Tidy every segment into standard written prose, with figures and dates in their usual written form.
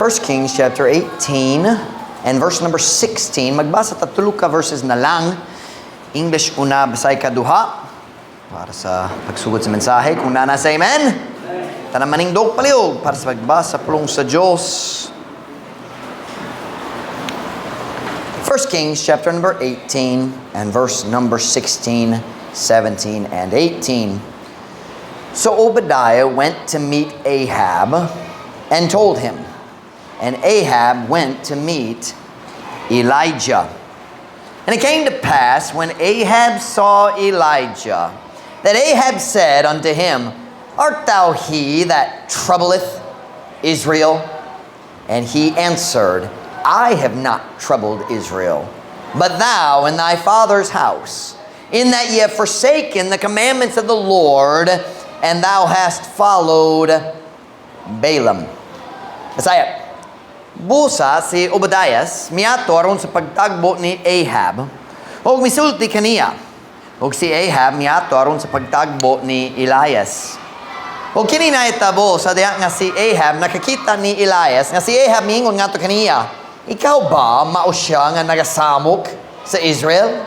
1 Kings chapter 18 and verse number 16. Magbasa ta tulo ka verses na lang. English una, Bisaya kaduha. Para sa pagsugod sa mensahe. Kung naa na, say amen. Tanan manindog palihog para sa pagbasa pulong sa Diyos. 1 Kings chapter number 18 and verse number 16, 17, and 18. So Obadiah went to meet Ahab and told him. And Ahab went to meet Elijah. And it came to pass, when Ahab saw Elijah, that Ahab said unto him, "Art thou he that troubleth Israel?" And he answered, "I have not troubled Israel, but thou and thy father's house, in that ye have forsaken the commandments of the Lord, and thou hast followed Baalim." Bisaya. Busa si Obadias miadto aron sa pagtagbo ni Ahab ug misulti kaniya. Ug si Ahab miadto aron sa pagtagbo ni Elias. Ug kini nahitabo sa diha nga si Ahab nakakita ni Elias, nga si Ahab miingon ngadto kaniya, "Ikaw ba mao siya nga nagasamok sa Israel?"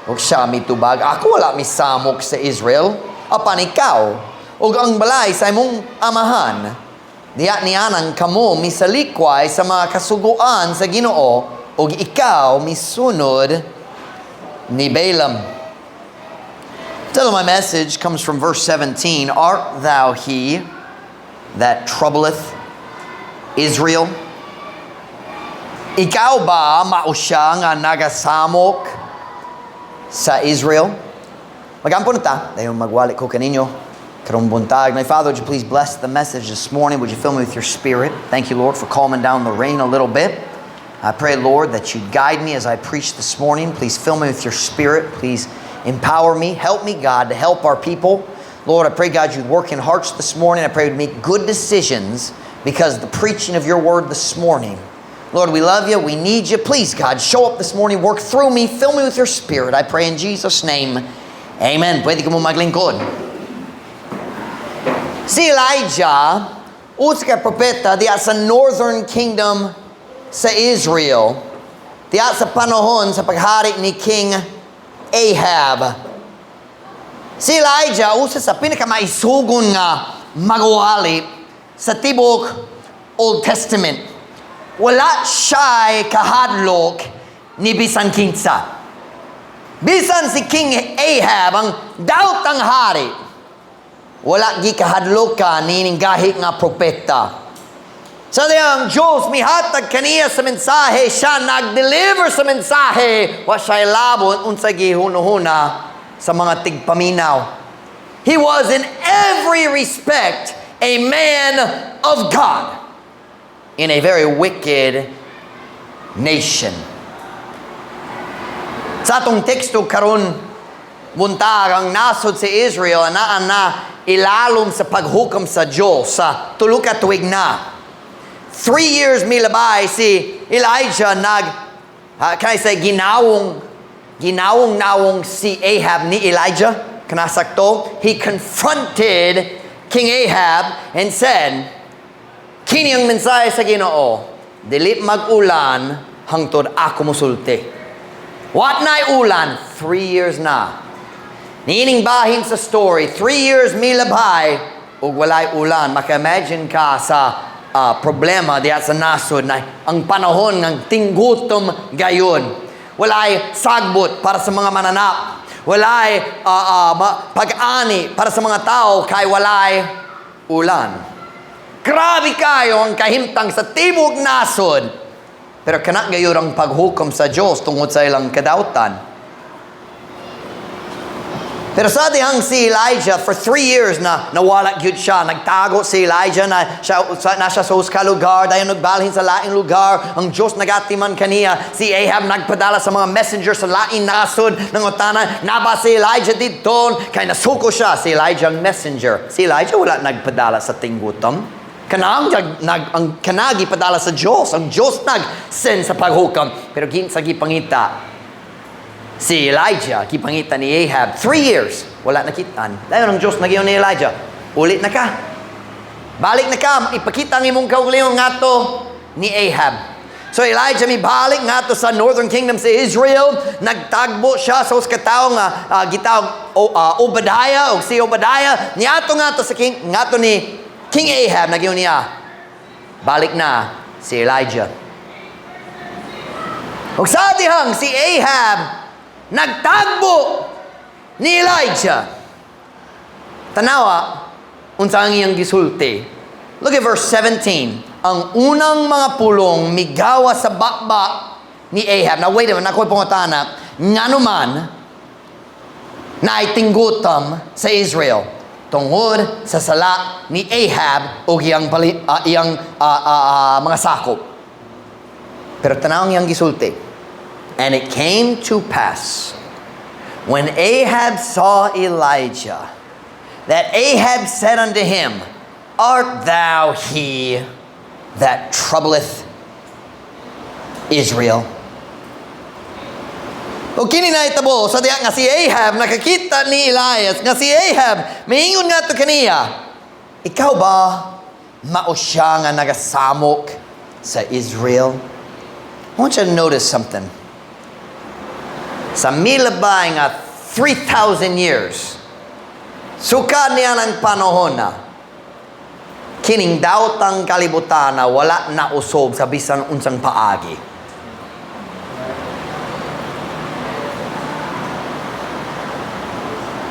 Ug siya mitubag, "Ako wala misamok sa Israel, apan ikaw ug ang balay sa imong amahan. Diha nianang kamo misalikway sa mga kasuguan sa Ginoo ug ikaw misunod ni Baalim." Title of my message comes from verse 17. "Art thou he that troubleth Israel?" Ikaw ba mao siya nga nagasamok sa Israel? Magampo na ta, dayon magwali ko kaninyo karong buntag. My Father, would you please bless the message this morning? Would you fill me with your Spirit? Thank you, Lord, for calming down the rain a little bit. I pray, Lord, that you'd guide me as I preach this morning. Please fill me with your Spirit. Please empower me. Help me, God, to help our people. Lord, I pray, God, you'd work in hearts this morning. I pray you'd make good decisions because of the preaching of your word this morning. Lord, we love you. We need you. Please, God, show up this morning. Work through me. Fill me with your Spirit. I pray in Jesus' name. Amen. Pwede kamo maglingkod. Si Elijah, usa ka propeta diha sa northern kingdom sa Israel, diha sa panahon sa paghari ni King Ahab. Si Elijah, usa sa pinakamaisugon nga magwali sa tibok Old Testament. Wala siya'y kahadlok ni bisan kinsa. Bisan si King Ahab, ang daotang hari, wala gikahadlokan niining gahi nga propeta. Sa ang Diyos mihatag kaniya sa mensahe, siya nag-deliver sa mensahe, wa siya labot unsa gihunuhuna sa mga tigpaminaw. He was in every respect a man of God in a very wicked nation. Sa atong teksto karon buntag, ang nasod sa Israel anaa na ilalom sa paghukom sa Diyos sa tulo ka tuig na. 3 years milabay si Elijah nag can I say ginawong ginawong nawong si Ahab ni Elijah? Kana sakto? He confronted King Ahab and said, "Kini ang mensahe sa Ginoo, dili mag-ulan hangtod ako mosulti." Wa na'y ulan? 3 years na. Niining bahin sa story, 3 years milabay, ug walay ulan. Maka-imagine ka sa problema diha sa nasod na ang panahon ng tinggutom gayon. Walay sagbot para sa mga mananap. Walay pag-ani para sa mga tao kay walay ulan. Grabe kayo ang kahimtang sa tibok nasod. Pero kana gayon ang paghukom sa Diyos tungod sa ilang kadautan. Pero sa dihang si Elijah, for 3 years na nawala gyud siya. Nagtago si Elijah na siya, na siya sa usa ka lugar, dayon nagbalhin sa laing lugar. Ang Diyos nagatiman kaniya. Si Ahab nagpadala sa mga messenger sa laing nasod nangutana, "Naa ba si Elijah didto?" Kay nasuko siya. Si Elijah ang messenger. Si Elijah wala nagpadala sa tinggutom. Kanang nag, nag ang kanagi padala sa Diyos. Ang Diyos nag-send sa paghukom. Pero kinsa gipangita? Si Elijah, gipangita ni Ahab, 3 years, wala nakitaan. Dayon ang Diyos nagyo ni Elijah, "Uli na ka. Balik na ka, ipakita ang imong kaugalingon ngadto ni Ahab. So Elijah mibalik ngadto sa northern kingdom sa Israel, nagtagbo siya sa usa ka tawo nga gitawag Obadiah, og si Obadiah niadto ngadto sa king, ngadto ni King Ahab, nag-ingon niya, "Balik na si Elijah." Og sa dihang si Ahab nagtagbo ni Elijah. Tanawa unsa ang iyang gisulti. Look at verse 17. Ang unang mga pulong migawa sa baba ni Ahab. Now wait a minute, ako'y pangutana. Ngano man naay tinggutom sa Israel? Tungod sa sala ni Ahab o iyang mga sakop. Pero tanaw ang iyang gisulti. "And it came to pass, when Ahab saw Elijah, that Ahab said unto him, 'Art thou he that troubleth Israel?'" O kini nahitabo sa diha nga si Ahab nakakita ni Elias, nga si Ahab miingon ngadto kaniya, "Ikaw ba mao siya nga nagasamok sa Israel?" I want you to notice something. Sa milabay nga 3,000 years, sukad niya ng panahon na, kining daotang kalibutan na wala na usob sa bisan unsang paagi.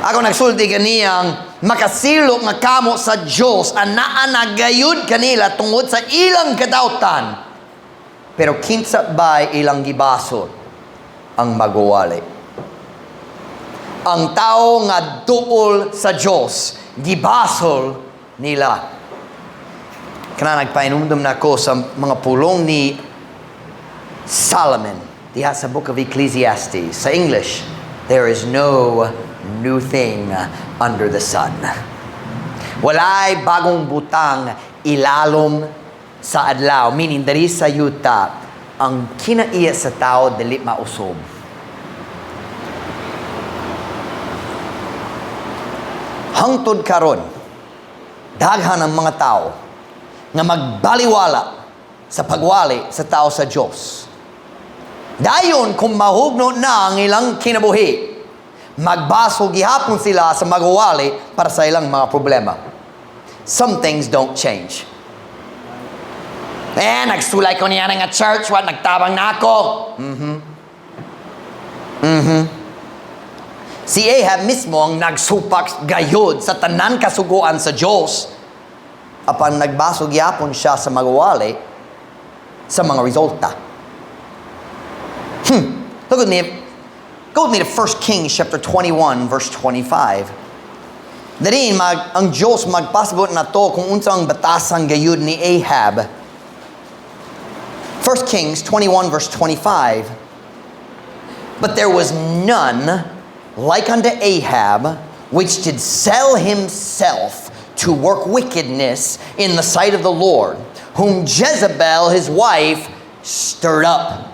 Ako nagsulti kaniyang makasilok nga kamo sa Diyos anaa na gayud kanila tungod sa ilang kadautan. Pero kinsa ba'y ilang gibasol ang maguwali? Ang tao nga duol sa Diyos, gibasol nila. Kana nagpainumdum na ko sa mga pulong ni Solomon diha sa Book of Ecclesiastes. Sa English, "There is no new thing under the sun." Walay bagong butang ilalom sa adlaw, meaning diri sa yuta, ang kinaiya sa tao dili mausob. Hangtod karon, daghan ang mga tao nga magbaliwala sa pagwali sa tao sa Diyos. Dayon kung mahugno na ang ilang kinabuhi, magbasol gihapon sila sa magwali para sa ilang mga problema. Some things don't change. "Eh, nagsulay ko niya nga church, what, nagtabang na ako." Si Ahab mismo ang nagsupak gayod sa tanan kasuguan sa Diyos. Apan nagbasol gyapon siya sa magwali sa mga resulta. Look with me. Go with me to 1 Kings chapter 21 verse 25. Diri ang Diyos magpasabot na to kung unsa ang batasan gayud ni Ahab. 1 Kings 21 verse 25. "But there was none like unto Ahab, which did sell himself to work wickedness in the sight of the Lord, whom Jezebel his wife stirred up."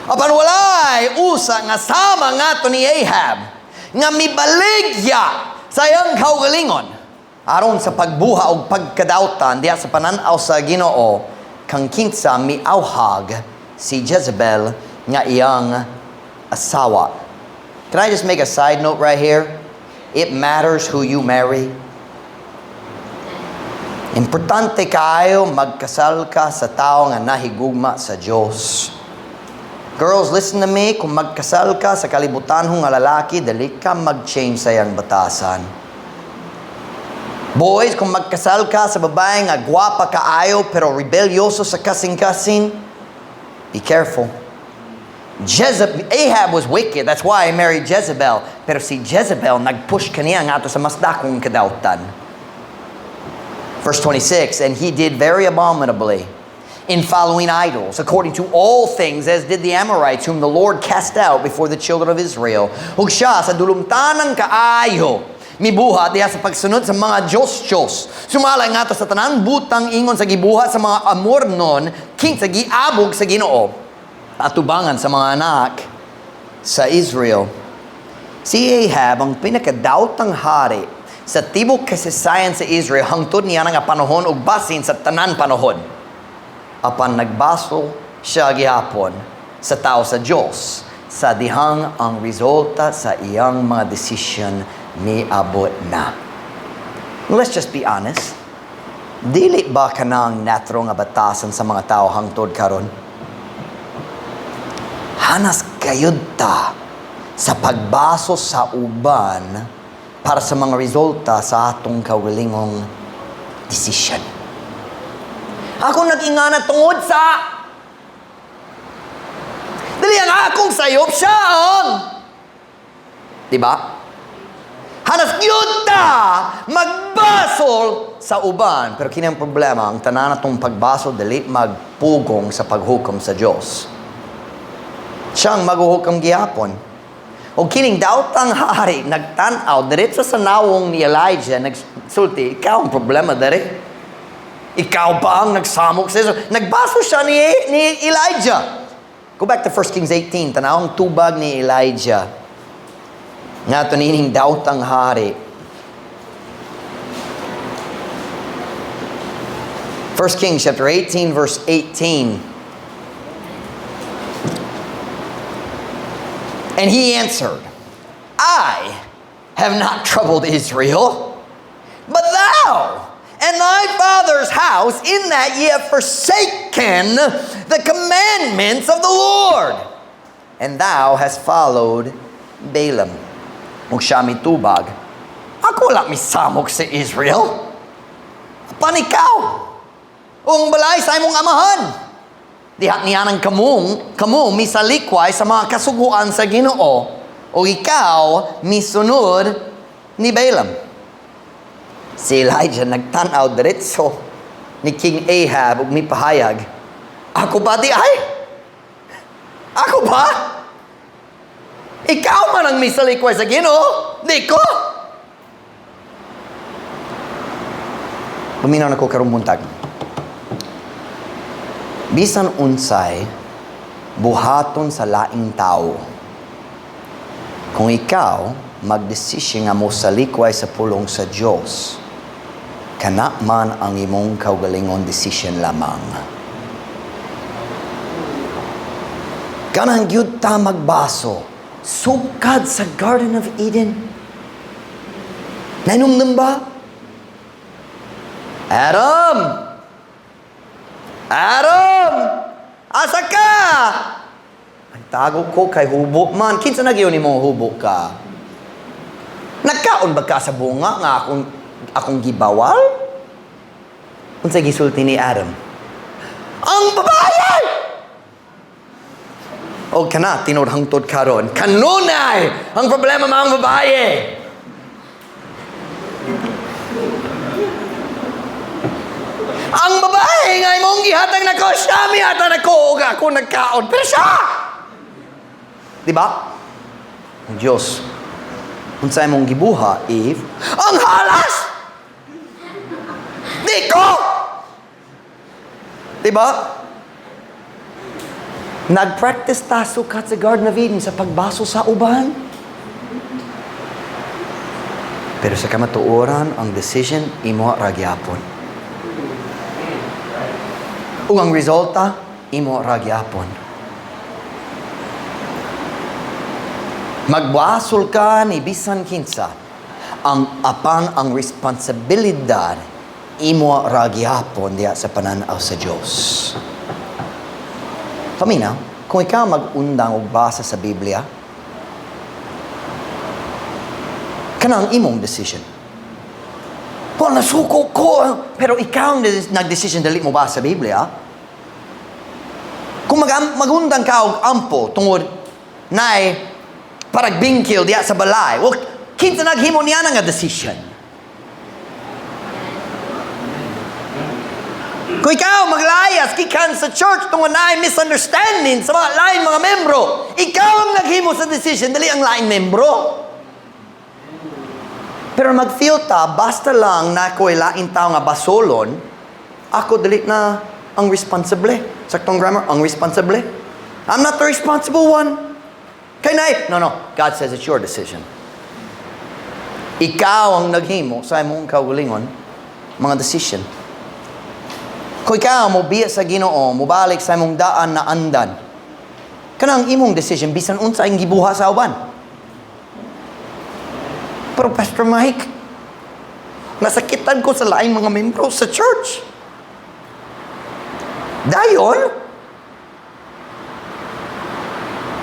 Apan walay usa nga sama ngadto ni Ahab nga mibaligya sa iyang kaugalingon aron sa pagbuha og pagkadautan diha sa panan-aw sa Ginoo kang kinsa miawhag si Jezebel nga iyang asawa. Can I just make a side note right here? It matters who you marry. Importante kaayo magkasal ka sa tao nga nahigugma sa Diyos. Girls, listen to me. Kung magkasal ka sa kalibutan nga lalaki, dali ka mag-change sa iyang batasan. Boys, kung magkasal ka sa babae nga gwapa kaayo pero rebelyoso sa kasing-kasing, be careful. Ahab was wicked. That's why he married Jezebel. Pero si Jezebel nag-push kaniya ngadto sa mas dakong kadautan. Verse 26, "And he did very abominably in following idols, according to all things as did the Amorites, whom the Lord cast out before the children of Israel." Ug siya sa dulumtanan kaayo mibuhat diha sa pagsunod sa mga Diyos-Diyos. Sumala ngadto sa tanan butang ingon sa gibuhat sa mga Amornon, kinsa giabog sa Ginoo atubangan sa mga anak sa Israel. Si Ahab ang pinakadaotang hari Sa tibok kasaysayan sa Israel hangtod niya nga panahon ug basin sa tanan panahon. Apan nagbasol siya gihapon sa tao sa Dios sa dihang ang resulta sa iyang mga desisyon miabot na. Let's just be honest. Dili ba kanang natural nga batasan sa mga tao hangtod karon? Hanas gayud ta sa pagbaso sa uban para sa mga resulta sa atong kaugalingong decision. Ako nag-ingana tungod sa dili ang akong sayop, siya ang, di ba? Hanas gyud ta magbasol sa uban. Pero kini ang problema, ang tanan natong pagbasol dili magpugong sa paghukom sa Dios. Siyang maghuhukom gihapon. O kining daotang hari nagtan-aw diretso sa nawong ni Elijah, nagsulti, "Ikaw ang problema dere. Ikaw ba ang nagsamok sa Israel?" Nagbaso siya ni Elijah. Go back to 1 Kings 18, tanaw ang tubag ni Elijah. Nga to nining daotang hari. 1 Kings chapter 18 verse 18. And he answered, "I have not troubled Israel, but thou and thy father's house, in that ye have forsaken the commandments of the Lord, and thou hast followed Baalim." Ug siya mitubag, "Ako wala misamok sa Israel. Apan ikaw, ug balay sa imong amahan. Diha niya ng kamong, kamo misalikway sa mga kasuguan sa Ginoo, o ikaw misunod ni Balaam." Si Elijah nagtanaw diretso ni King Ahab ug mipahayag, "Ako ba di ay? Ako ba? Ikaw man ang misalikway sa Ginoo, di ko." Paminaw na ko karong buntag. Bisan unsay buhaton sa laing tao, kung ikaw magdesisyon nga mosalikway sa pulong sa Dios, kana man ang imong kaugalingon decision lamang. Kanang gyud ta magbaso sukad sa Garden of Eden. Nainumdum ba? "Adam! Adam! Asa ka? Nagtago ko kay hubo man." Kinsa nagyo nimo hubo ka? Nagkaon ba ka sa bunga nga akong gibawal? Unsa gisulti ni Adam? Ang babae! O kana tinuod hangtod karon. Kanunay ang problema mga babae. Ang babae nga imong gihatag nako, siya mihatag nako ug ako nagkaon. Pero siya! Di ba? Ang Diyos, unsa imong gibuha, Eve? Ang halas! Di ko! Di ba? Nag-practice ta sukat sa Garden of Eden sa pagbaso sa uban. Pero sa kamatuoran, ang decision imo ra gyapon. Ug ang resulta, imo ra gyapon. Magbasol ka ni bisan kinsa, ang apan ang responsibilidad imo ra gyapon diha sa pananaw sa Dios. Paminaw, kung ikaw mag-undang og basa sa Biblia, kanang imong decision. Well, nasuko ko, pero ikaw ang nag-decision dali mo ba sa Biblia? Kung magundang ka og ampo tungod naay parag bingkil diya sa balay, well, kinsa naghimo niya nga decision? Kung ikaw maglayas gikan sa church tungod naay misunderstanding sa mga lain mga membro, ikaw ang naghimo sa decision, dali ang lain membro. Pero mag-feel ta, basta lang na ako'y lain tao nga basolon, ako dili na ang responsable. Saktong grammar, ang responsable. I'm not the responsible one. Kay na, no, no. God says it's your decision. Ikaw ang naghimo sa imong kaugalingon mga decision. Kung ikaw mobiya sa Ginoo, mobalik sa imong daan na andan, kanang imong decision bisan unsa ang gibuha sa uban. Pero Pastor Mike, nasakitan ko sa laing mga membro sa church. Dayon,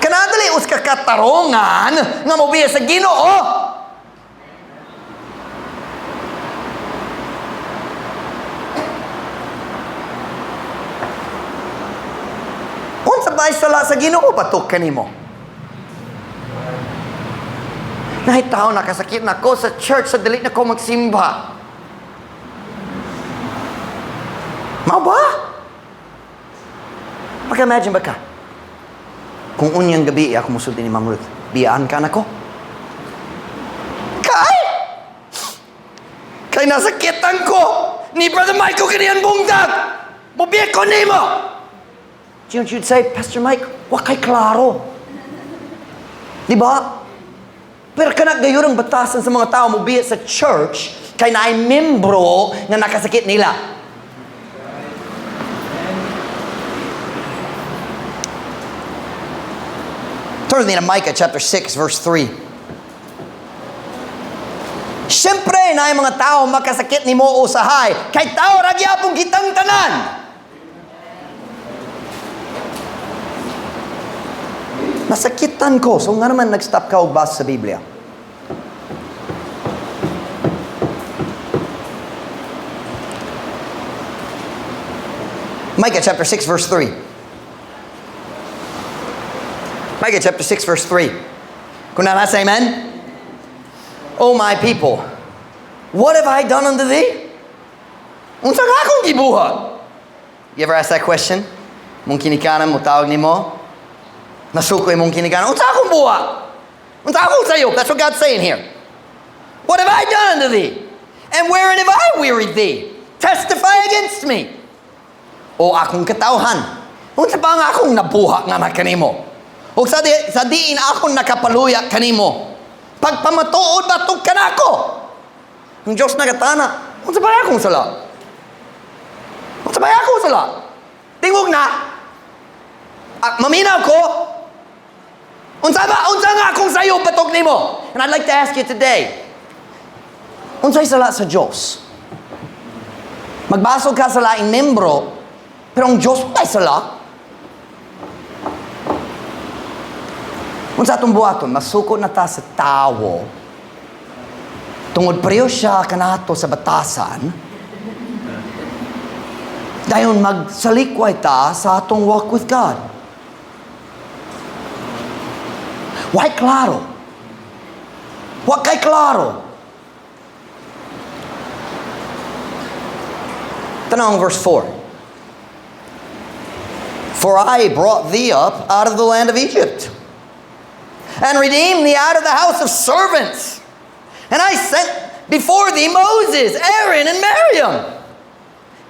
kanadali us ka katarongan nga mobiya sa Ginoo. Unsa ba sala sa Ginoo batok kanimo? Naay tao nakasakit na ko sa church sa dili na ko magsimba. Mao ba? Maka-imagine ba ka? Kung unyang gabi ako musulti ni Ma'am Ruth, biyaan ka nako. Kay! Kay nasakitan ko ni Brother Michael kaniyang bungtag! Mubiya ko nimo! Do you know what you'd say, Pastor Mike, wa kay klaro. Di ba? Pero kana gayon ang batasan sa mga tao mobiya sa church kay naay membro nga nakasakit nila. Turn with me to Micah chapter 6 verse 3. Siyempre, naay mga tao makasakit nimo usahay kay tao ra gyapon kitang tanan. Nasakitan ko. So nga naman nag-stop ka og basa sa Biblia. Micah chapter 6 verse 3. Micah chapter 6 verse 3. Kung naa na, say amen. O my people, what have I done unto thee? Unsa nga akong gibuhat? You ever ask that question? Mong kinikanan, mo tawag nimo? Nasuko imong kinikanan. Unsa akong buhat? Unsa akong sayo? That's what God's saying here. What have I done unto thee? And wherein have I wearied thee? Testify against me. O akong katawhan, unsa ba ang akong nabuhat nga na kanimo? O sa diin akong nakapaluya kanimo? Pagpamatuod ba tug kanako? Ang Diyos nagatana, unsa ba akong sala? Unsa ba akong sala? Tingog na. Maminaw ko. Unsa ba? Unsa nga akong sayo batok nimo? And I'd like to ask you today, unsay sala sa Diyos? Magbasog ka sa laing membro, pero ang Diyos walay sala. Unsa atong buhaton? Masuko na ta sa tawo. Tungod pareho siya kanato sa batasan. Dayon magsalikway ta sa atong walk with God. Why klaro? Wa kay klaro? Tanong verse 4. For I brought thee up out of the land of Egypt, and redeemed thee out of the house of servants. And I sent before thee Moses, Aaron, and Miriam.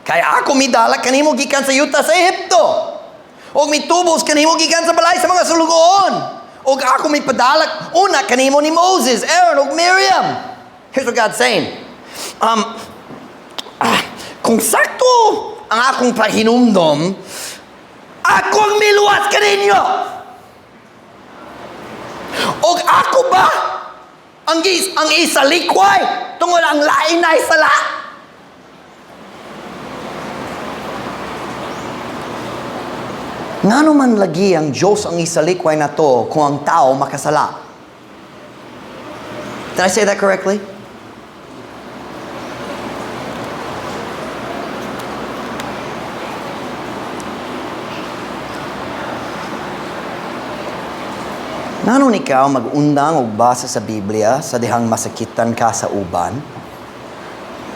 Kaya ako midala kanimo gikan sa yuta sa Ehipto. Og mitubos kanimo gikan sa balay sa mga sulugoon. Og ako mipadalak una kanimo ni Moses, Aaron, og Miriam. Here's what God's saying. Kung sakto ang akong pahinumdom, ako ang miluwas kaninyo. Og ako ba ang isalikway tungod ang lain na isala? Ngano man lagi ang Diyos ang isalikway na to kung ang tao makasala? Did I say that correctly? Ngano ikaw mag-undang og basa sa Biblia sa dihang masakitan ka sa uban?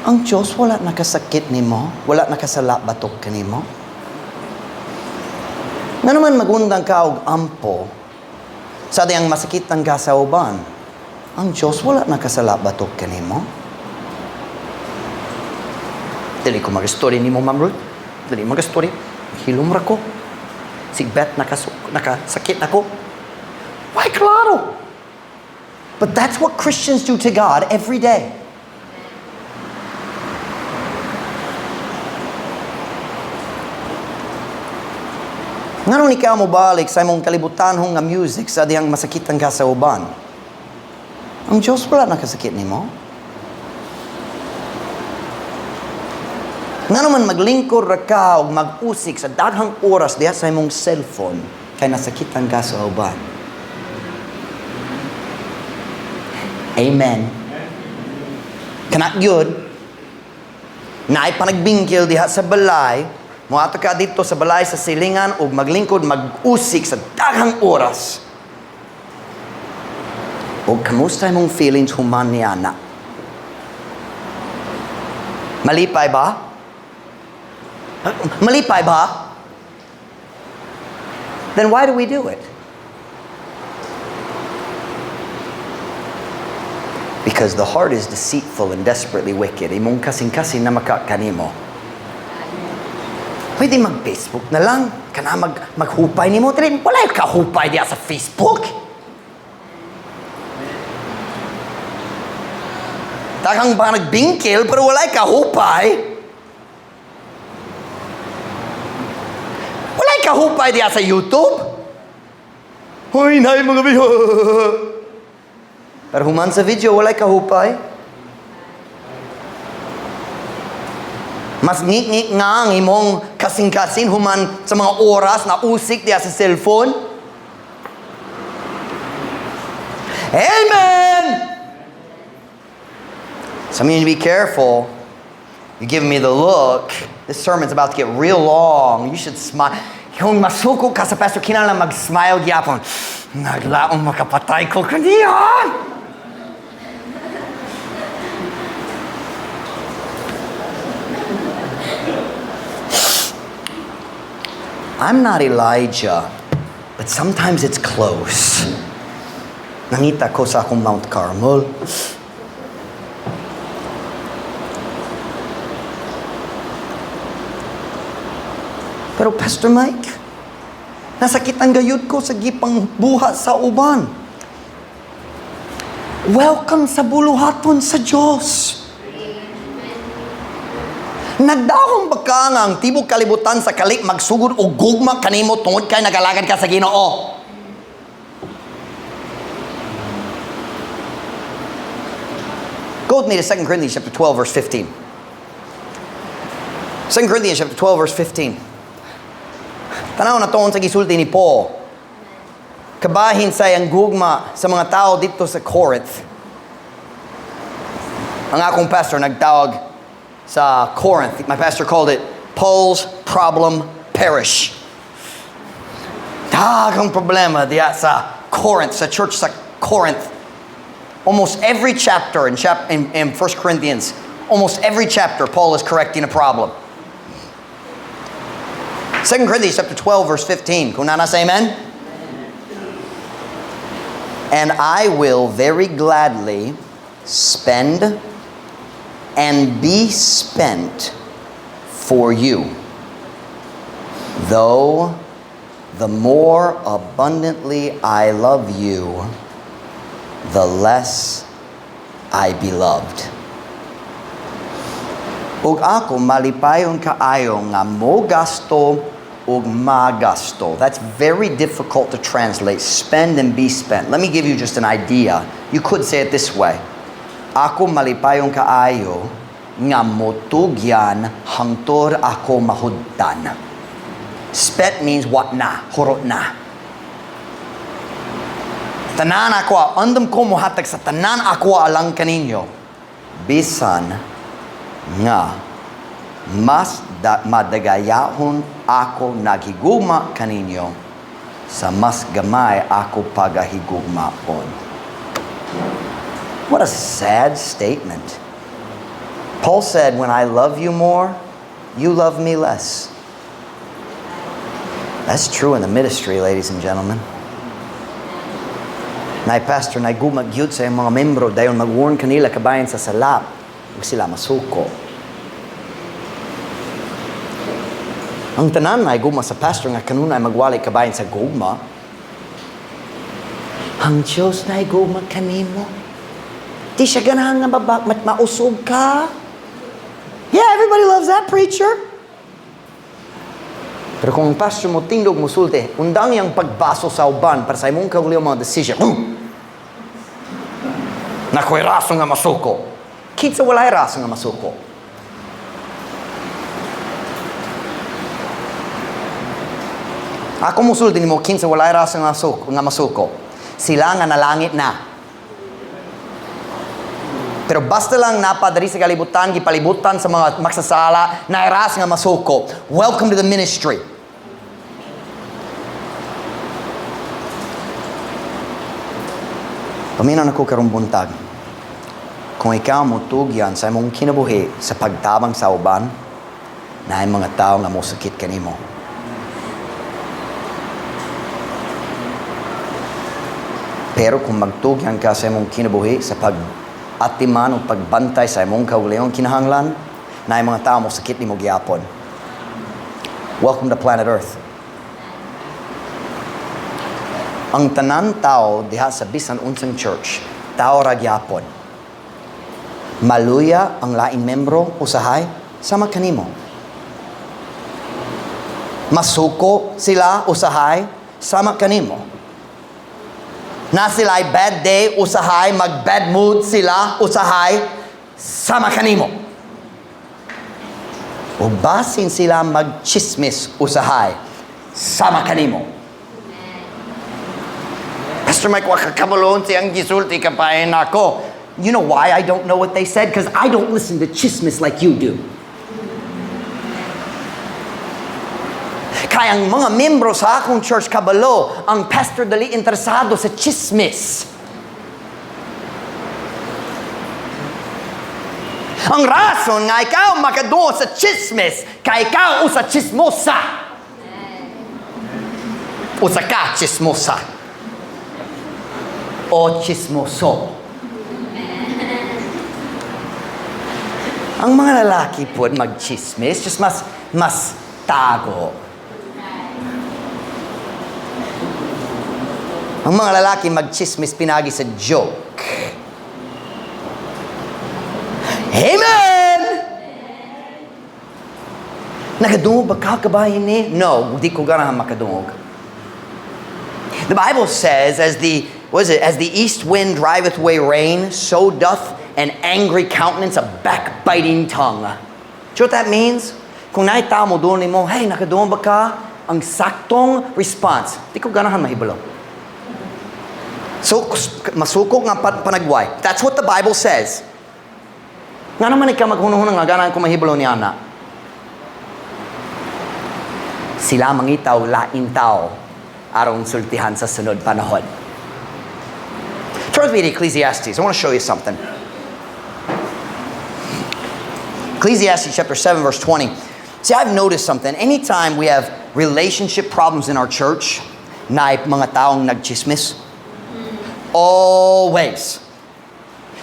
Ang Diyos wala nakasakit nimo, wala nakasala batok kanimo. Ngano man magundang ka og ampo sa dihang masakitan ka sa uban? Ang Diyos wala nakasala batok kanimo. Dili ko mag-story nimo, Ma'am Ruth. Dili mag-story. Hilom ra ko. Si Beth nakasakit ako. Why, klaro? But that's what Christians do to God every day. Nganong ikaw mobalik sa imong kalibutanhong nga music sa dihang masakitan ka sa uban? Ang Diyos wala nakasakit nimo. Ngano man maglingkod ra ka og mag-usik sa daghang oras diha sa imong cellphone kay nasakitan ka sa uban? Amen. Kana gyud, naay panagbingkil diha sa balay, moadto ka didto sa balay sa silingan ug maglingkod, mag-usik sa daghang oras. Og kamusta imong feelings human niana? Malipay ba? Malipay ba? Then why do we do it? Because the heart is deceitful and desperately wicked. Imong kasing-kasing na makakanimo. Pwede mag-Facebook na lang. Kana maghupay nimo. Dili, wala ka hupay diya sa Facebook. Daghang ba nagbingkil pero wala ka hupay. Wala ka hupay diya sa YouTube. Hoy, nay mga video. Pero human sa video, wala ka hupay. Mas ngik-ngik nga ang imong kasing-kasing human sa mga oras na usik diya sa cellphone. Amen! Some of you need to be careful. You're giving me the look. This sermon's about to get real long. You should smile. Kung masuko ka sa pastor, kinahanglan mag-smile gyapon. Naglaom makapatay ko kaniya! I'm not Elijah, but sometimes it's close. Nangita ko sa akong Mount Carmel. Pero Pastor Mike, nasakitan gayud ko sa gipang buhat sa uban. Welcome sa buluhaton sa Diyos. Nagdahom ba ka nga ang tibok kalibutan sa kali magsugod og gugma kanimo tungod kay nagalagad ka sa Ginoo? Go with me to 2 Corinthians chapter 12 verse 15. 2 Corinthians chapter 12 verse 15. Tanaw nato sa gisulti ni Paul. Kabahin sa iyang gugma sa mga tao dito sa Corinth. Ang akong pastor nagtawag sa Corinth. My pastor called it Paul's Problem Parish. Daghang problema diya sa Corinth, sa church sa Corinth. Almost every chapter in 1 Corinthians, almost every chapter, Paul is correcting a problem. 2 Corinthians chapter 12, verse 15. Kung naa na, say amen? And I will very gladly spend and be spent for you, though the more abundantly I love you, the less I be loved. Ug ako malipayon kaayo nga mo gasto ug magasto. That's very difficult to translate. Spend and be spent. Let me give you just an idea. You could say it this way. Ako malipayon kaayo nga motugyan hangtod ako mahudtan. Spent means what na, hurot na. Tanan ako, andam ko mohatag sa tanan ako alang kaninyo. Bisan nga mas madagayahon ako naghigugma kaninyo sa mas gamay ako pagahigugmaon. What a sad statement. Paul said, when I love you more, you love me less. That's true in the ministry, ladies and gentlemen. Nay pastor, nay gugma gyud sa iyang mga membro, dayon mag-warn kanila kabahin sa sala, ug sila masuko. Ang tanan nay gugma sa pastor nga kanunay magwali kabahin sa gugma. Ang Diyos na gugma kanimo. Di siya ganahan nga mausog ka. Yeah, everybody loves that preacher. Pero kung ang pastor mo tindog mo sulti, undang iyang pagbaso sa uban para sa imong kaugalingong mga decision. Nakoy rason nga masuko. Kinsa walay rason nga masuko? Ako musulti nimo kinsa walay rason nga masuko. Sila nga nalangit na. Pero basta lang napadari sa kalibutan, gipalibutan sa mga magsasala, nairas nga masuko. Welcome to the ministry. Paminaw nako karong buntag. Kung ikaw motugyan sa imong kinabuhi sa pagtabang sa uban, naay mga tao nga mosakit kanimo. Pero kung magtugyan ka sa imong kinabuhi sa pag-atiman o pagbantay sa imong kaugalingong kinahanglan, naay mga tao mosakit nimo gyapon. Welcome to planet Earth. Ang tanan tao diha sa bisan unsang church, tao ra gyapon. Maluya ang lain membro usahay sama kanimo. Masuko sila usahay sama kanimo. Na sila ay bad day usahay, mag bad mood sila usahay sama kanimo. O basin sila magchismis usahay sama kanimo. Pastor Mike, wa ka kabalo unsa iyang gisulti kapain ako. You know why I don't know what they said? Because I don't listen to chismis like you do. Kaya ang mga membro sa akong church kabalo, ang pastor dali interesado sa chismis. Ang rason nga ikaw makaduol sa chismis, kay ikaw usa chismosa. Usa ka chismosa. O chismoso. Ang mga lalaki po mag-chismis, just mas tago. Ang mga lalaki mag-chismis pinagi sa joke. Amen! Nakadungog ba ka kabahin ni? No, di ko ganahan makadungog. The Bible says, as the, what is it? As the east wind driveth away rain, so doth an angry countenance a backbiting tongue. Do you know what that means? Kung naitaw mo doon mo, hey, nakadungog ba ka? Ang saktong response, di ko ganahan mahibalo. So, masukok nga panagway. That's what the Bible says. Nga naman ikaw maghunuhunong nga ganahan ko mahibalo ni Ana. Sila mangitaw, lain tao, aron sultihan sa sunod panahon. Turn with me to Ecclesiastes. I want to show you something. Ecclesiastes chapter 7, verse 20. See, I've noticed something. Anytime we have relationship problems in our church, na mga taong nagchismis, always.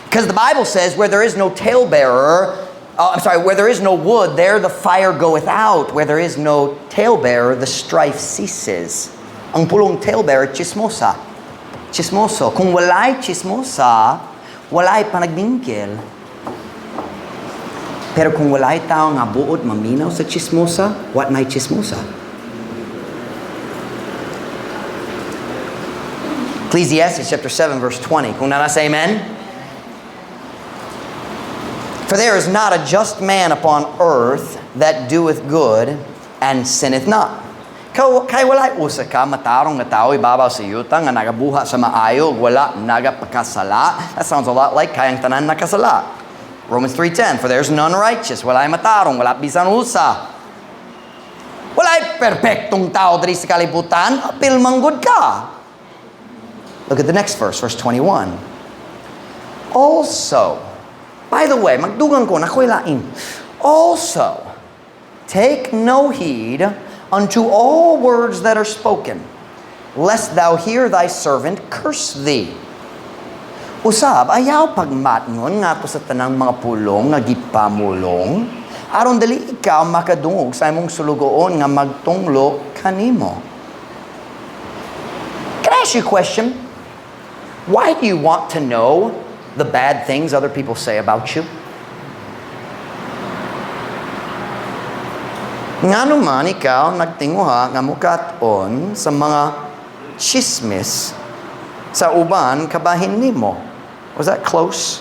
Because the Bible says where there is no talebearer, I'm sorry, where there is no wood, there the fire goeth out. Where there is no talebearer, the strife ceases. Ang pulong talebearer, chismosa. Chismoso. Kung walay chismosa, walay panagbingkil. Pero kung walay tao nga buot maminaw sa chismosa, what may chismosa? Ecclesiastes chapter 7, verse 20. Kung naa na, say amen. For there is not a just man upon earth that doeth good and sinneth not. Kay walay usa ka matarong nga tao ibabaw sa yuta nga nagabuhat sa maayo wala nagapakasala. That sounds a lot like kayang tanan nakasala. Romans 3:10, for there's none righteous, walay matarong, wala bisan usa. Walay perpektong tao diri sa kalibutan, apil manggod ka. Look at the next verse, verse 21. Also, by the way, magdugang ko, nakoy lain. Also, take no heed unto all words that are spoken, lest thou hear thy servant curse thee. Usab, ayaw pagmatngon ngadto sa tanang mga pulong nga gipamulong, aron dali ikaw makadungog sa imong sulugoon nga magtunglo kanimo. Can I ask you a question? Why do you want to know the bad things other people say about you? Ngano man ikaw nagtinguha nga mukat-on sa mga chismis sa uban kabahin nimo? Was that close?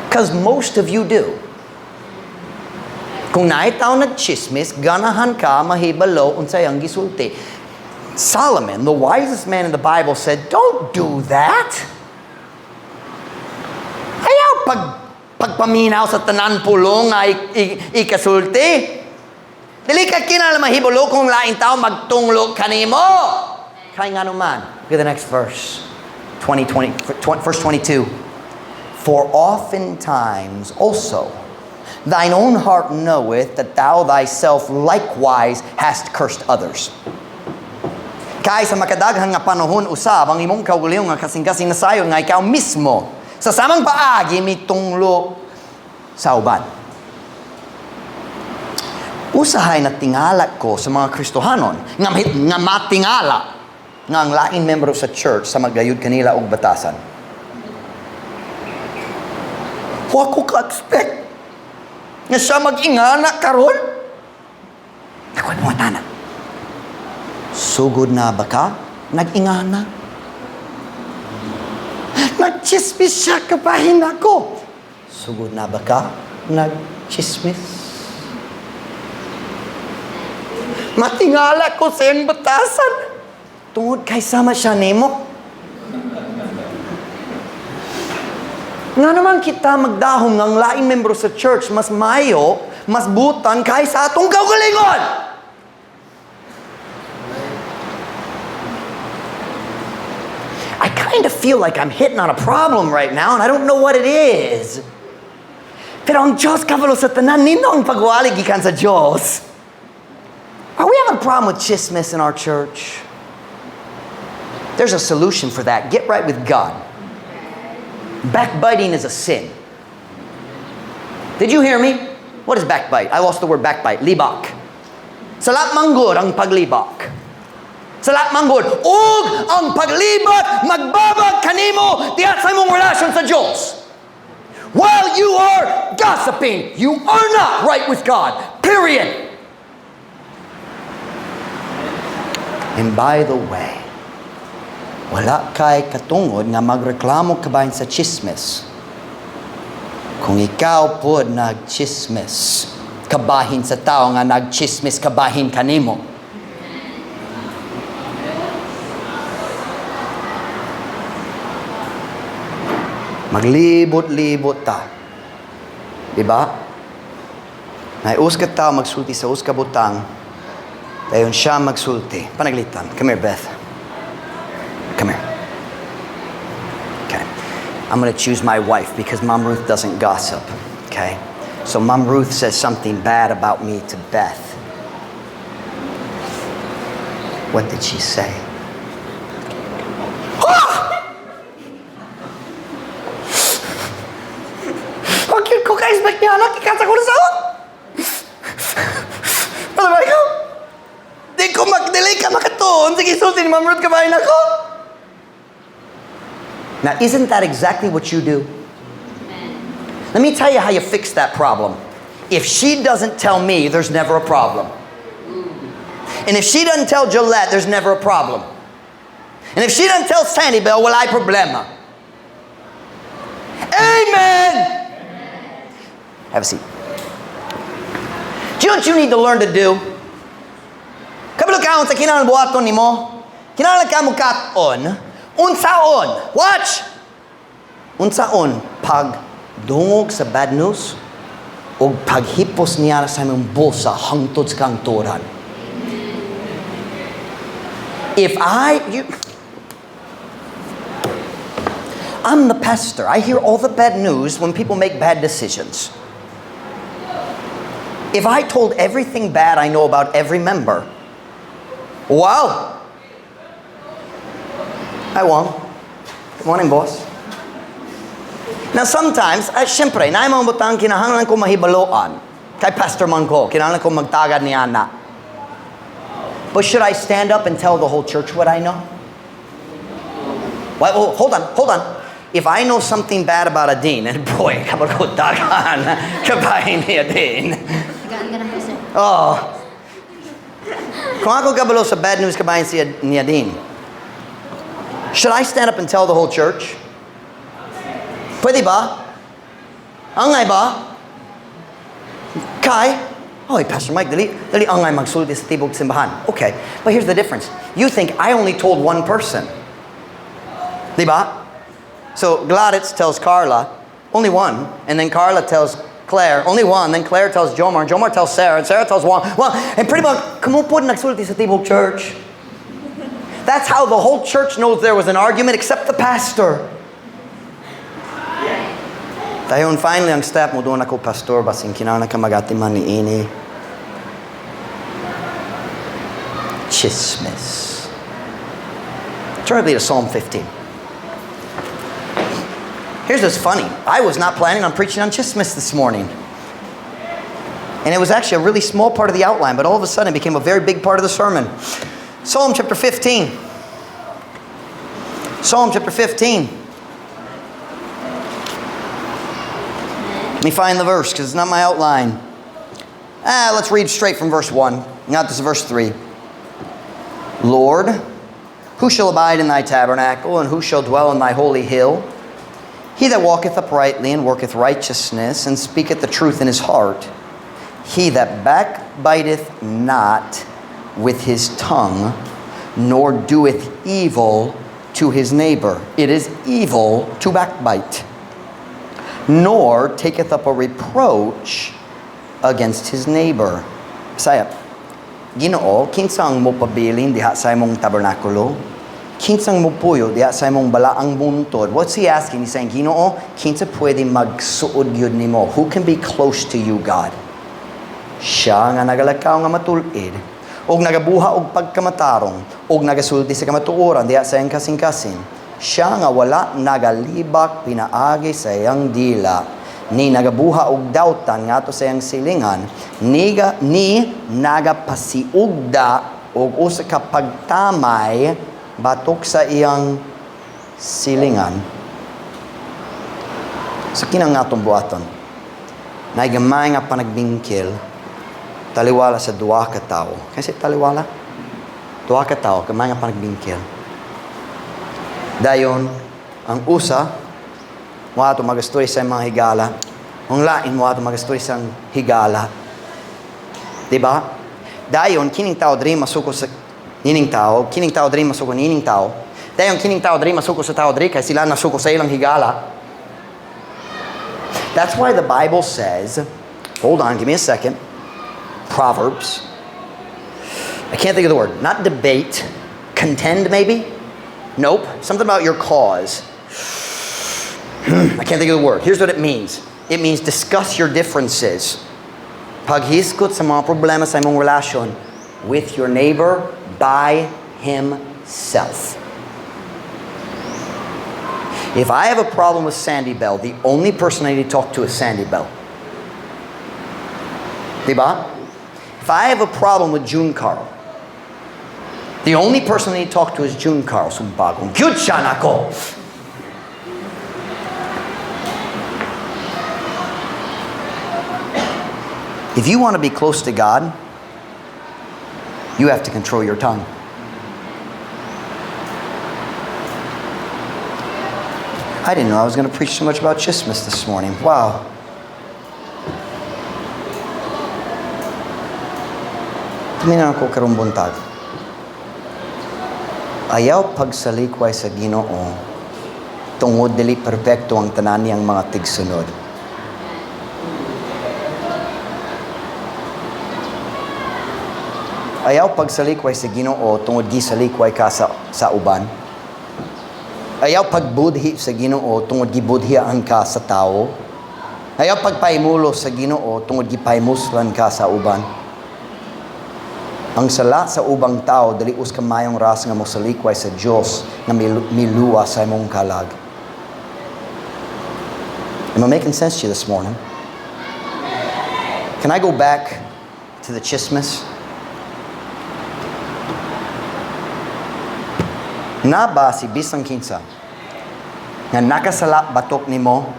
Because most of you do. Kung naay tao nagchismis, ganahan ka mahibalo unsay ang gisulti. Solomon, the wisest man in the Bible, said, "Don't do that. Ayaw pagpaminaw sa tanan pulong nga ikasulti. Dili ka kinahanglan mahibalo kung laing tao magtunglo kanimo." Kay ngano man. Look at the next verse. 20, 20, verse 22. "For oftentimes also thine own heart knoweth that thou thyself likewise hast cursed others." Kay sa makadaghan nga panahon usab ang imong kaugalingon nga kasing-kasing nasayon nga ikaw mismo sa samang paagi mitunglo sa uban. Usahay na tingala ko sa mga Kristohanon nga matingala nga ang laing membro sa church sa magayud kanila og batasan. Wa ko ka-expect nga siya mag-ingana karon. Ako mo tanan. Sugod na ba ka? Nag-ingana. Nagchismis siya kabahin ako. Sugod na ba ka? Nagchismis. Matingala ko sa iyang batasan. Tungod kay sama siya nimo. Nga naman kita magdahom ng laing membro sa church, mas mayo, mas butan kaysa atong kaugalingon. I kind of feel like I'm hitting on a problem right now and I don't know what it is. Pero ang Diyos kabalo sa tanan, nino ang pagwali gikan sa Diyos. Are we having a problem with chismis in our church? There's a solution for that. Get right with God. Backbiting is a sin. Did you hear me? What is backbite? I lost the word backbite. Libak. Sala manggod ang paglibak. Sala manggod. Ug ang paglibak magbabag kanimo diha sa imong relasyon sa Diyos. While you are gossiping, you are not right with God. Period. And by the way, wala kay katungod nga magreklamo kabahin sa chismis. Kung ikaw pod nagchismis, kabahin sa tao nga nagchismis kabahin kanimo. Maglibot-libot ta. Diba? Naius ka tao magsulti sa us ka butang, dayon siya magsulti. Panaglitan. Come here, Beth. Come here. Okay. I'm going to choose my wife because Mom Ruth doesn't gossip. Okay? So Mom Ruth says something bad about me to Beth. What did she say? Ah! Ang cute ko ka-expect niya, anak. Ikasa ko na sa. Brother Michael? Di ko magdili ka makatuon. Sige, sulti ni Mom Ruth kabahin ako. Now, isn't that exactly what you do? Let me tell you how you fix that problem. If she doesn't tell me, there's never a problem. And if she doesn't tell Gillette, there's never a problem. And if she doesn't tell Sandy Bell, walay problema. Amen! Have a seat. Do you know what you need to learn to do? Kabalo ka sa kinahanglan buhaton nimo. Kinahanglan ka mukat-on. Unsaon? Watch! Unsaon pagdungog sa bad news o paghipos niya sa imong bulsa hangtod sa kangturan. If I, you, I'm the pastor. I hear all the bad news when people make bad decisions. If I told everything bad I know about every member, wow. I won't. Good morning, boss. Now sometimes, syempre, naay mga butang kinahanglan ko mahibaloan. Kay pastor man ko, kinahanglan ko magtagad ni ana. But should I stand up and tell the whole church what I know? Well, oh, hold on, hold on. If I know something bad about Adine, and boy, kabalo ko daghan kabahin ni Adine. Tagaan ka na po, sir. Oh. Kung ako kabalo sa bad news kabahin si ni Adine, should I stand up and tell the whole church? Pwede ba? Angay ba? Kay? Oh, Pastor Mike, dili, dili angay magsulti sa tibok simbahan. Okay, but here's the difference. You think I only told one person. Di ba? So Gladys tells Carla, only one. And then Carla tells Claire, only one. Then Claire tells Jomar, and Jomar tells Sarah, and Sarah tells Juan. Well, and pretty much, kamo pod nagsulti sa tibok church. That's how the whole church knows there was an argument except the pastor. Dayon finally ang step mo doon ako, "Pastor, basin kinahanglan ka magatiman ni ini." Chismis. Turn with me to Psalm 15. Here's what's funny. I was not planning on preaching on chismis this morning. And it was actually a really small part of the outline, but all of a sudden it became a very big part of the sermon. Psalm chapter 15. Psalm chapter 15. Let me find the verse because it's not my outline. Ah, let's read straight from verse 1. Not this verse 3. Lord, who shall abide in thy tabernacle, and who shall dwell in thy holy hill? He that walketh uprightly and worketh righteousness and speaketh the truth in his heart. He that backbiteth not with his tongue, nor doeth evil to his neighbor. It is evil to backbite. Nor taketh up a reproach against his neighbor. Bisaya. Ginoo, kinsang mopabilin diha sa imong tabernakulo? Kinsang mopuyo diha sa imong balaang buntod? What's he asking? He's saying, "Ginoo, kinsa pwede magsuod gyud nimo? Who can be close to you, God?" Siya nga nagalakaw nga matul-id, og nagabuhat og pagkamatarong, og nagasulti sa kamatuoran diha sa iyang kasing-kasing. Siya nga wala nagalibak pinaagi sa iyang dila, ni nagabuhat og dautan ngadto sa iyang silingan, ni nagapasiugda og usa ka pagtamay batok sa iyang silingan. Sa kinang atong buhaton, naay gamay nga panagbingkil, taliwala sa duha ka tawo. Kasi taliwala? Duha ka tawo, gamay nga panagbingkil. Dayon, ang usa, moadto magastorya sa mga higala. Ang lain moadto magastorya sa higala. Diba? Dayon, kining tao diri masuko sa nining tao, kining tao diri masuko nining tao. Dayon, kining tao diri masuko sa tao diri kay sila nasuko sa ilang higala. That's why the Bible says, hold on, give me a second. Proverbs. I can't think of the word. Not debate. Contend, maybe? Nope. Something about your cause. I can't think of the word. Here's what it means. It means discuss your differences. Paghisgot sa mga problema sa imong relasyon with your neighbor by himself. If I have a problem with Sandy Bell, the only person I need to talk to is Sandy Bell. Diba? If I have a problem with June Carl, the only person I need to talk to is June Carl. Sumbagong gyud siya nako. If you want to be close to God, you have to control your tongue. I didn't know I was going to preach so much about chismis this morning. Wow. Tingnan ako karong buntag. Ayaw pagsalikway sa Ginoo tungod dili perpekto ang tanan niyang mga tigsunod. Ayaw pagsalikway sa Ginoo tungod gisalikway ka sa uban. Ayaw pagbudhi sa Ginoo tungod gibudhian ka sa tao. Ayaw pagpaimulo sa Ginoo tungod gipaimuslan ka sa uban. Ang sala sa ubang tao dili us kamayong ras nga mosalikway sa Dios nga miluwa sa imong kalag. Am I making sense to you this morning? Can I go back to the chismis? Na ba si bisang kinsa Nga nakasala batok nimo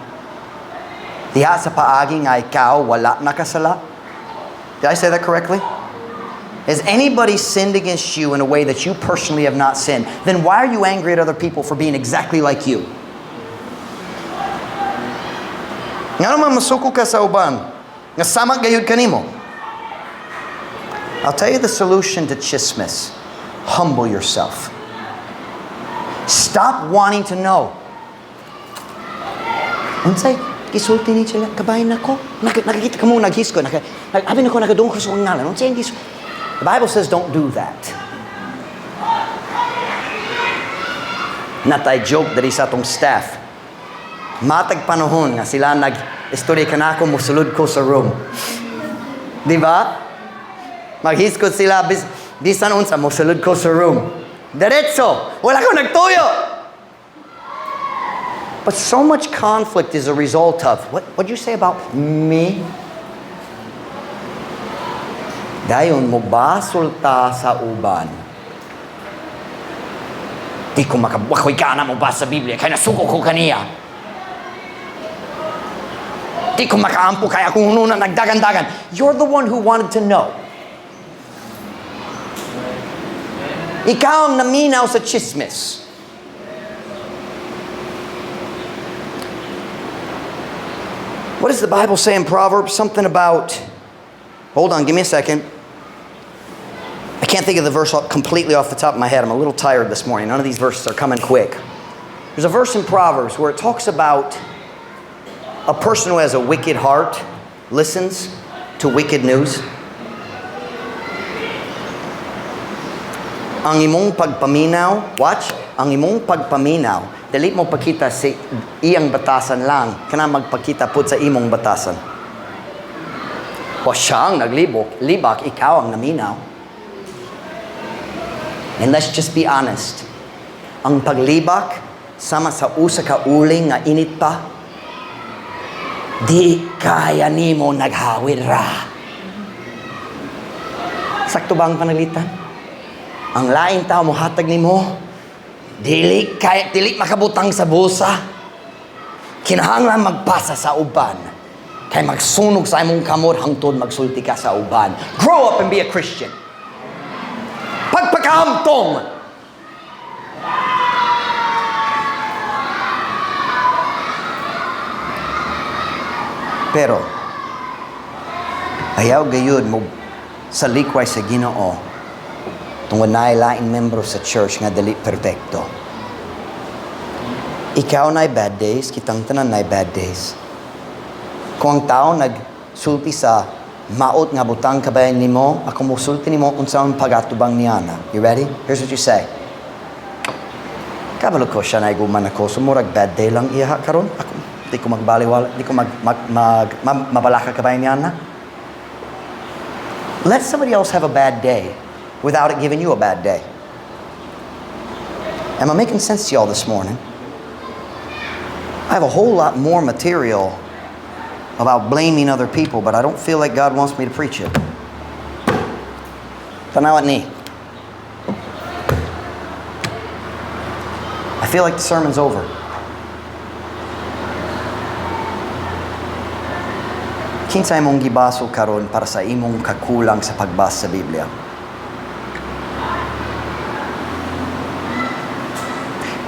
diha sa paagi nga ikaw wala nakasala? Did I say that correctly? Has anybody sinned against you in a way that you personally have not sinned? Then why are you angry at other people for being exactly like you? Ngano man masuko ka sa uban nga sama gayud kanimo? I'll tell you the solution to chismis. Humble yourself. Stop wanting to know. Unsay gisulti ni sila kabahin nako? Nakakita ka mo naghisko, abi nako nakadungog sa akong ngalan. Unsay ang The Bible says don't do that. Naa tay joke diri sa atong staff. Matag panahon nga sila nag-istorya kanako, musulod ko sa room. Di ba? Maghiskot sila, bisan unsa, musulod ko sa room. Diretso! Wala ko nagtuyo! But so much conflict is a result of, what'd you say about me? Dayon mo basulta sa uban. Di ko makabakoy ka na mo ba sa Biblia, kay nasuko ko kaniya. Di ko makaampo kay akong hununa nagdagan-dagan. You're the one who wanted to know. Ikaw ang naminaw sa chismis. What does the Bible say in Proverbs? Something about, hold on, give me a second. I can't think of the verse completely off the top of my head. I'm a little tired this morning. None of these verses are coming quick. There's a verse in Proverbs where it talks about a person who has a wicked heart listens to wicked news. Ang imong pagpaminaw, watch, ang imong pagpaminaw, dili mo pakita sa iyang batasan lang, kana magpakita pud sa imong batasan. O siya ang naglibok, libak, ikaw ang naminaw. And let's just be honest. Ang paglibak, sama sa usa ka uling nga init pa, di kaya nimo naghawid ra. Sakto ba ang pananglitan? Ang laing tao mohatag nimo, dili kaya, dili makabutang sa bulsa. Kinahanglan magpasa sa uban. Kay magsunog sa imong kamot hangtod magsulti ka sa uban. Grow up and be a Christian. Pagpakahamtong! Pero, ayaw gayud mo sa likway sa Ginoo tungod naay laing membro sa church nga dili perpekto. Ikaw naay bad days, kitang tanan naay bad days. Kung ang tao nagsulti sa maot nga butang kabayan nimo, ako mosulti nimo unsa ang pagatubang niana. You ready? Here's what you say. Kabalo ko siya na iguman ako, so murag bad day lang iya karon. Ako di ko magbaliwala, di ko mabalaka kabayan niana. Let somebody else have a bad day without it giving you a bad day. Am I making sense to you all this morning? I have a whole lot more material about blaming other people, but I don't feel like God wants me to preach it. Tanawa ni. I feel like the sermon's over. Kinsa imong gibaso karon para sa imong kakulang sa pagbasa sa Biblia?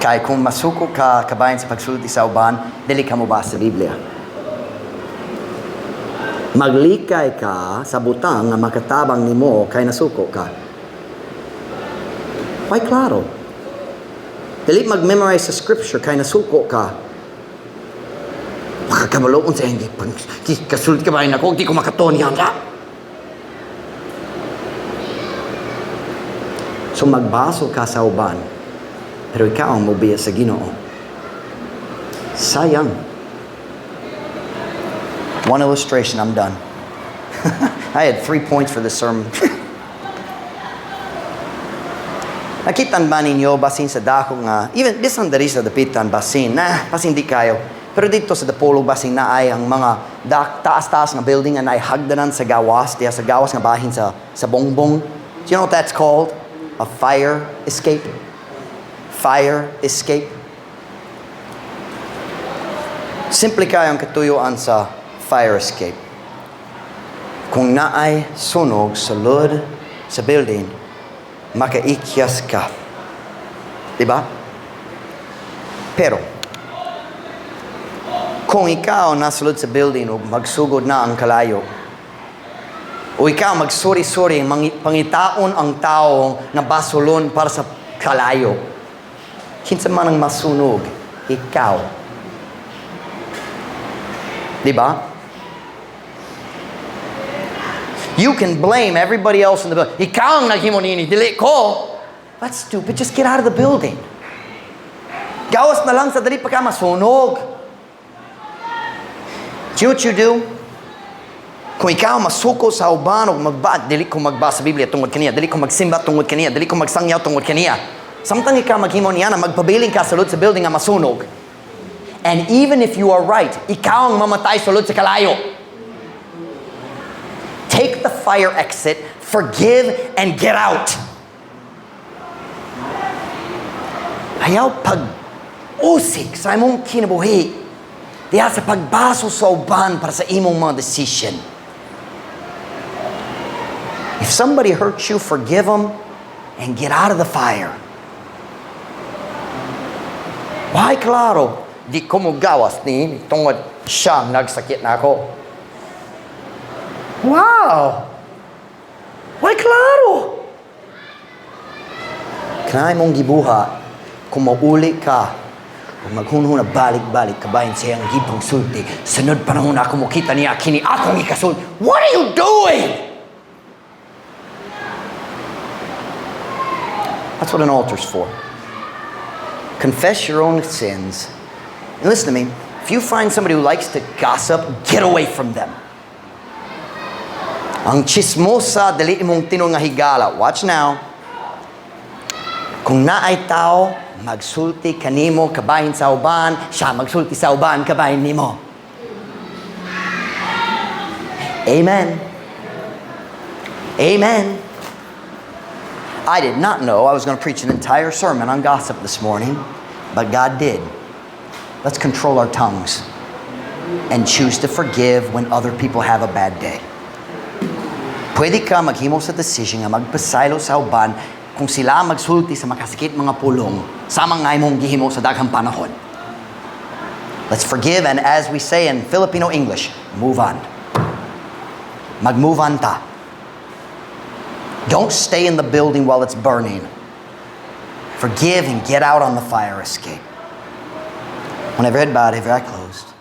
Kay kung masuko ka kabahin sa pagsulti sa uban, dili ka mobasa sa Biblia. Maglikay ka sa butang nga makatabang nimo kay nasuko ka. Way klaro. Dili mag-memorize sa scripture kay nasuko ka. Makakabalo unsa hindi pang kasulti ka ba nako, di ko makaton yan. So magbaso ka sa uban, pero ikaw ang mobiya sa Ginoo. Sayang. One illustration, I'm done. I had 3 points for this sermon. Nakitan ba ninyo basin sa dako nga, even bisan diri sa dapitan basin, na basin di kayo. Pero dito sa Dapolo basin na ay ang mga taas-taas nga building nga naay hagdanan sa gawas, diya sa gawas nga bahin sa bongbong. Do you know what that's called? A fire escape. Fire escape. Simple kaayo ang katuyoan sa fire escape. Kung naay sunog sa lud sa building, makaikyas ka. Diba? Pero kung ikaw nasa lud sa building o magsugod na ang kalayo, o ikaw magsuri-suri, pangitaon ang tao na basulon para sa kalayo, kinsa man ang masunog? Ikaw. Di ba? You can blame everybody else in the building. "Ikaw ang naghimo nini, dili ko." That's stupid. Just get out of the building. Gawas na lang sa dali pa ka masunog. Do you know what you do? Kung ikaw masuko sa uban o magba, "Dili ko magbasa sa Biblia tungod kaniya, dili ko magsimba tungod kaniya, dili ko magsangyaw tungod kaniya." Samtang ikaw maghimo niya na magpabiling ka sa lud sa building nga masunog. And even if you are right, ikaw ang mamatay sa lud sa kalayo. Take the fire exit, forgive, and get out. Ayaw pag-usik sa imong kinabuhi diha sa pagbaso sa uban para sa imong mga decision. If somebody hurts you, forgive them and get out of the fire. Why klaro? "Di ko mo gawas ni tungod siyang nagsakit nako." Wow! Why klaro? Kanay mong gibuhat kung mauli ka kung maghunhun na balik-balik kabahin sa iyang gipangsulti, sunod panahon ako mokita niya kini akong ikasulti. What are you doing? That's what an altar's for. Confess your own sins. And listen to me, if you find somebody who likes to gossip, get away from them. Ang chismosa, dili imong tinuod nga higala. Watch now. Kung naay tao, magsulti kanimo kabahin sa uban, siya magsulti sa uban kabahin nimo. Amen. Amen. I did not know I was going to preach an entire sermon on gossip this morning, but God did. Let's control our tongues and choose to forgive when other people have a bad day. Pwede ka maghimo sa decision nga magpasaylo sa uban kung sila magsulti sa makasakit mga pulong sama nga imong gihimo sa daghang panahon. Let's forgive and, as we say in Filipino English, move on. Mag-move on ta. Don't stay in the building while it's burning. Forgive and get out on the fire escape. When every head bowed, every eye closed.